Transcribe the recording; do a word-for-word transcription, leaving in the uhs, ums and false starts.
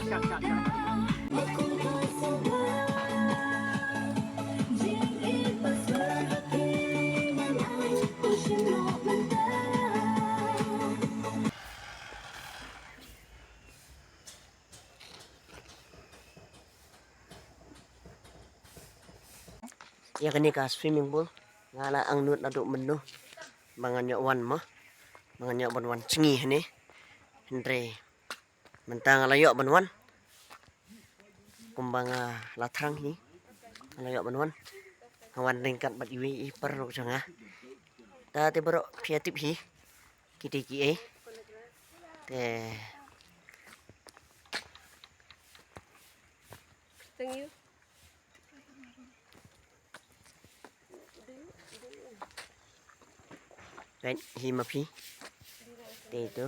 Ïa kane ka swimming pool nga la angnud naduh mynno ba ngan ïoh wan mo, ba ngan ïoh ban wan jngi hangne. Hynrei mynta nga la ïoh ban wan, kumba nga la thrang hi, nga la ïoh ban wan. Nga wan ryngkat bad iwei i paralok jong nga. Ta te baroh phi ïa tip hi kiti kiei. Te Right, hi ma phi. Te tu.